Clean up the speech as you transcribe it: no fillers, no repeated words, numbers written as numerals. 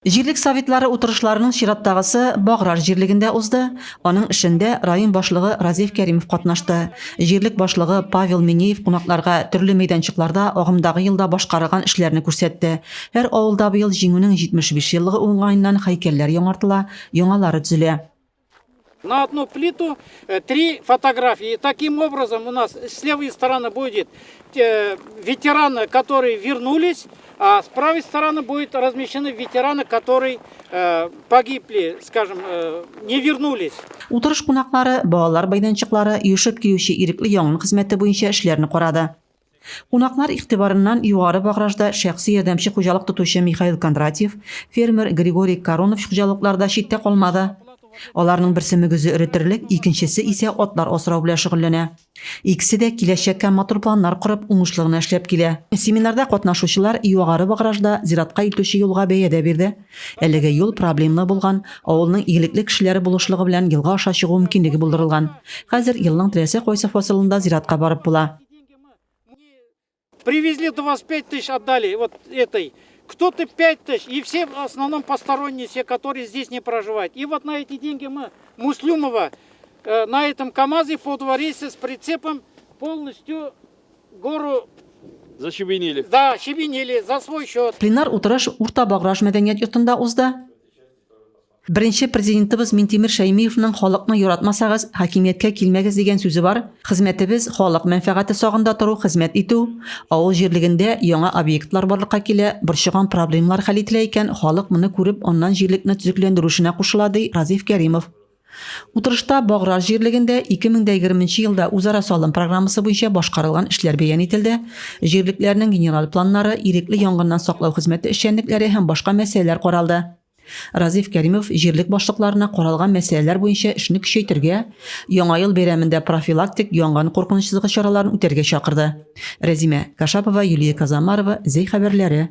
Җирлек советлары утырышларының чираттагысы Баграж җирлегендә узды. Аның эшендә район башлыгы Разиф Кәримов катнашты. Җирлек башлыгы Павел Минеев кунакларга төрле мәйданчыкларда агымдагы елда башкарылган эшләрне күрсәтте. Һәр авылда быел Җиңүнең 75 еллыгы уңаеннан һәйкәлләр яңартыла, яңалары төзелә. На одну плиту э, три фотографии. И таким образом у нас с левой стороны будет э, ветераны, которые вернулись, а с правой стороны будет размещены ветераны, которые э, погибли, скажем, не вернулись. Утырыш кунаклары балалар мәйданчыклары, оешып килүче ирекле янгын хезмәте буенча эшләрне карады. Кунаклар игътибарыннан Югары Багражда шәхси ярдәмче хуҗалык тотучы Михаил Кондратьев, фермер Григорий Коронов хуҗалыклары да читтә калмады. Аларның берсе мөгезе эре терлек, икенчесе исә атлар асрау белән шөгыльләнә. Икесе дә киләчәккә матур планнар корып, уңышлы гына эшләп килә. Семинарда катнашучылар Югары Багражда зиратка илтүче юлга бәя дә бирде. Әлеге юл проблемлы булган, авылның игелекле кешеләре булышлыгы белән елга аша чыгу мөмкинлеге булдырылган. Хәзер елның теләсә кайсы фасылында зиратка барып була. Привезли 25 тысяч, отдали вот этой. Кто-то 5 тысяч, и все в основном посторонние, все, которые здесь не проживают. И вот на эти деньги мы Муслюмова э, на этом КАМАЗе по два рейса с прицепом полностью гору Защебенили. Да, щебенили за свой счет. Пленар утырыш Урта Баграж мәдәният йортында узды. Беренче президентыбыз Минтимер Шәймиевның халыкны яратмасагыз, хакимияткә килмәгез дигән сүзе бар. Хезмәтебез халык мәнфәгате сагында тору, хезмәт итү. Авыл җирлегендә яңа объектлар барлыкка килә, борчыган проблемалар хәл ителә икән, халык моны күреп, аннан җирлекне төзекләндерү эшенә кушыла, ди Разиф Кәримов. Утырышта Баграж җирлегендә 2020 нче елда үзара салым программасы буенча башкарылган эшләр бәян ителде, җирлекләрнең генераль планнары, ирекле янгыннан саклау хезмәте эшчәнлекләре һәм башка мәсьәләләр каралды. Разиф Кәримов җирлек башлыкларына каралган мәсьәләләр буенча эшне көчәйтергә, Яңа ел бәйрәмендә профилактик янгын куркынычсызлыгы чараларын үтәргә чакырды. Рәзимә Кашапова, Юлия Казамарова, Зәй хәбәрләре.